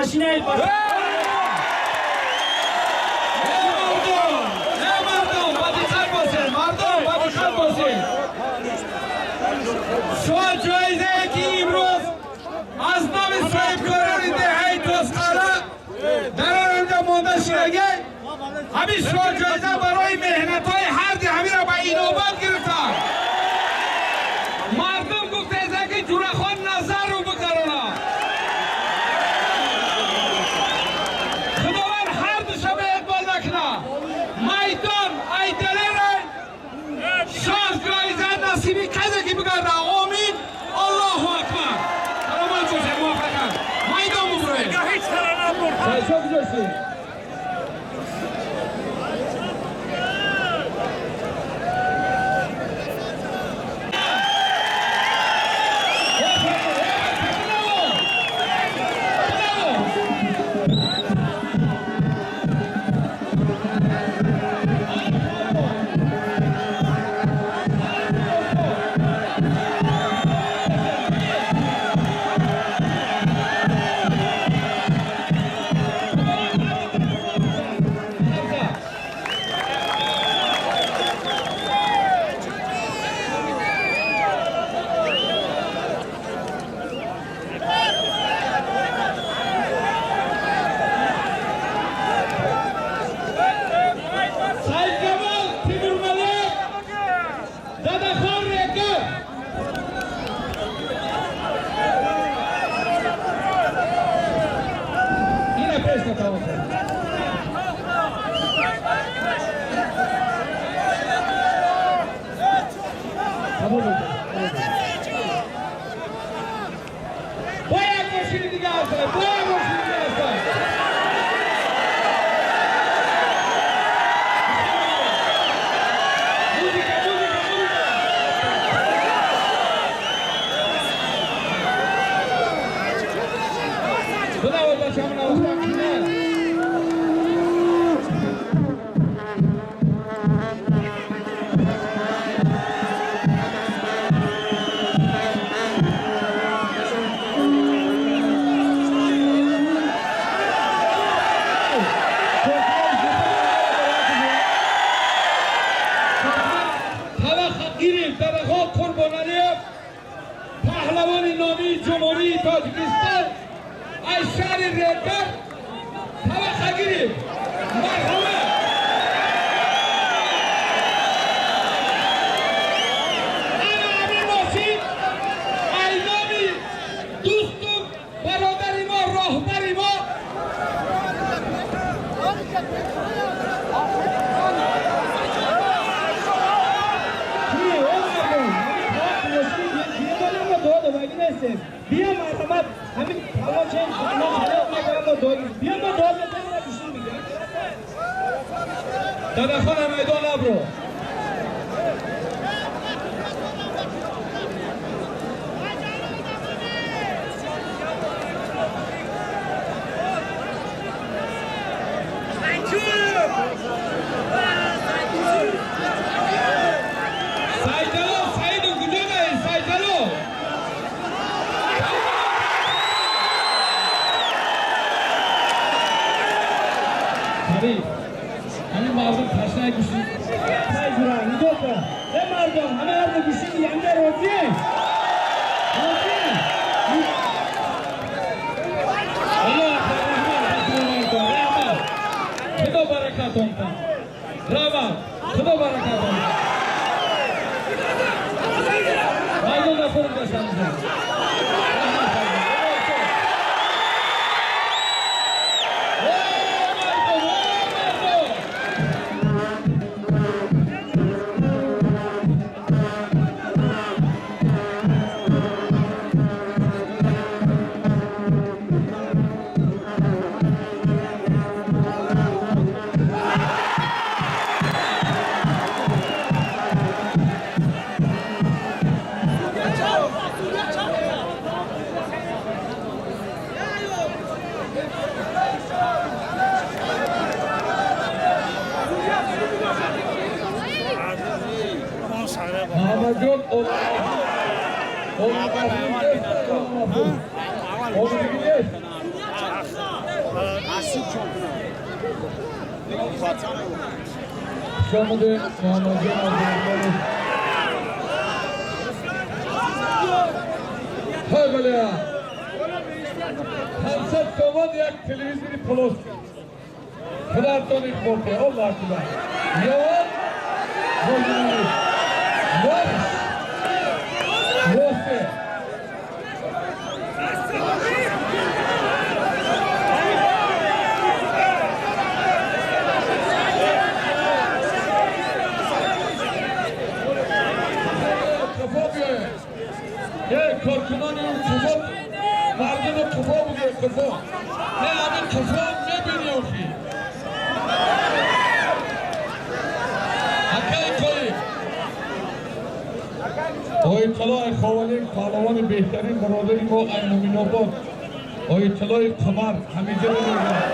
Машинаи Мардум, ба диққат бошед, мардум, ба диққат бошед. Шоҳ ҷоизае, ки имрӯз аз номи соҳибкорони деҳаи Тосқала дар он ҷо монда шудагӣ, ҳамин шоҳ ҷоиза барои меҳнатҳои ҳарди ҳаминро ба инобат гирифтанд. Мардум гуфтаеса, ки Ҷурахон Назарро бикарона. Худованд ҳар душаба иқбол накуна. Майдон айдалера шоҳ ҷоиза насиби касе ки бигарда. Омин, Аллоҳу акбар. Саломат бошед, муваффақат. Майдон бубуроед. Сайшо гузоштед. Сайдкамол Тимурмалик, Дадахон, Рекар. Ина пеш тамошо. Қабул бикун. Бо як мошини дига ҳастанд, бо як мошини дига ҳастанд. Музыка, музыка, музыка! Браво, бачамо, навохтан кине. Гирифт Дадахон Қурбоналиев, паҳлавони номии Ҷумҳурии Тоҷикистон аз шаҳри Регар, таваққа гирифт. Марҳамат. Ана ҳамин мошин ай номи дӯсту бародари мо, роҳбари мо. Ки, о мардум, ҳамин таваққ мошини гирифтани мо дод овагӣ нестем. Биё, марҳамат, ҳамин палвон чен шалоқ мекунам, мо дод. Биё, мо дод метавонем, гӯштин мегирем. Дадахон, майдон набро. Сайдало Саиду куҷо даи, Сайдало? Шариф, ҳамин мардум ташнаи гӯшти. Сайҷура, нигоҳ кун. Э мардум, ҳама ҳарду гӯштини янга розием? Розием? Аллоҳ акбар, раҳмат, раҳмат, раҳмат. Худо баракатон кун. Раҳмат, Худо баракатон кун. Майдонда фурӯ гаштанизам. Раҳмат, Сайдо. О, мардум, о, мардум! Муҳаммадҷон Олмафур. Олмафур. Хуш омадед, Муҳаммадҷон Абдурахмонов. Ҳой, бале, 500 сомон, як телевизори плоский. Падартон иқболте, Аллоҳ акбар. Ёвон бозинавис. Варш. Восе. Қафо биёед. Е, коркунони қафо, мардуми қафо бигӯед, қафо. Не, ҳамин қафо мебини охи. Акай қоим. Оятуллои Ховалин, паҳлавони беҳтарин бародари мо ай Муминобод. Оятуллои Қамар ҳамиҷа мегӯяд.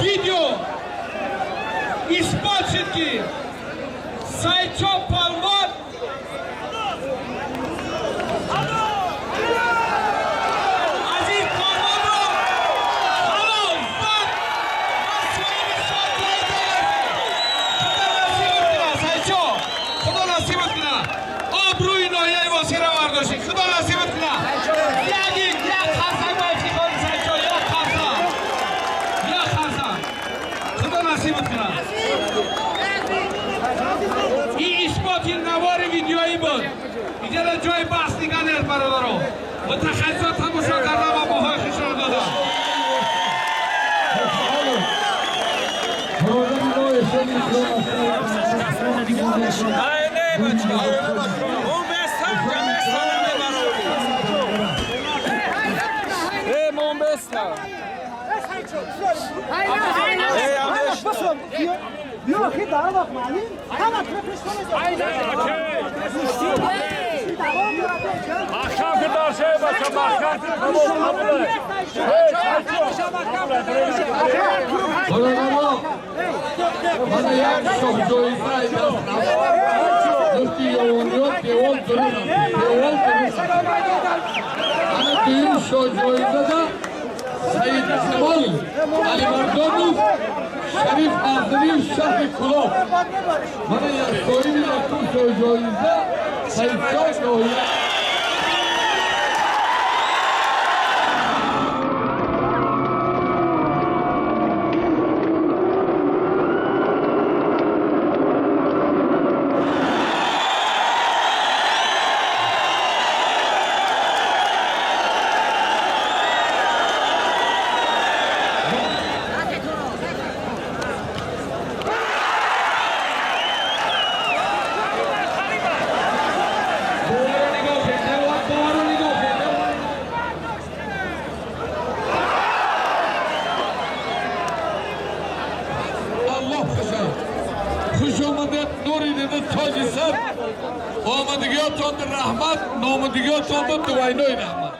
Видео исбот шуд, ки Сайчо Палвон аз ин палвонро ҳалол зад ва соҳиби шоҳҷоиза гардид. Худо насибат кунад, Сайчо, Худо насибат кунад. Обрӯи ноҳияи Восеро бардоштӣ. Худо насибат кунад. Яки як қарсак ба ифтихори Сайчо, як қарсак, як қарсак. Худо насибат кунад. Ин исботи навори видеоӣ буд. Иҷада ҷои баҳс нигаҳ нест, бародаро. Мутахассисо тамошо карда ва баҳои худшонро доданд. Бародари мо эҳсони икром Не, не, бача. Он бестан, бестан мебарори. Э, мон бестан. Э, амеш. بیا خیلی در وقت معلم همه پیش کنه. Маҳкам ки дарше, бача, маҳкам ки қабул қабуле. Бародаро, мана як шоҳҷоиза гуфти ёвониён девол дурун, девол дурун. Ана дуюм шоҳҷоизада Саид Камол Алимардонов, Шариф Азриев, шаҳри Кулоб. Мана як соҳиби якум шоҳҷоиза Саидшоҳ, ноҳия. Боварро нигоҳ кунед, боварро нигоҳ кунед. Аллоҳ хушад. Хуш омадед, нури дида, тоҷи сар. Омадигиётонда раҳмат, номадигиётонда двойной раҳмат.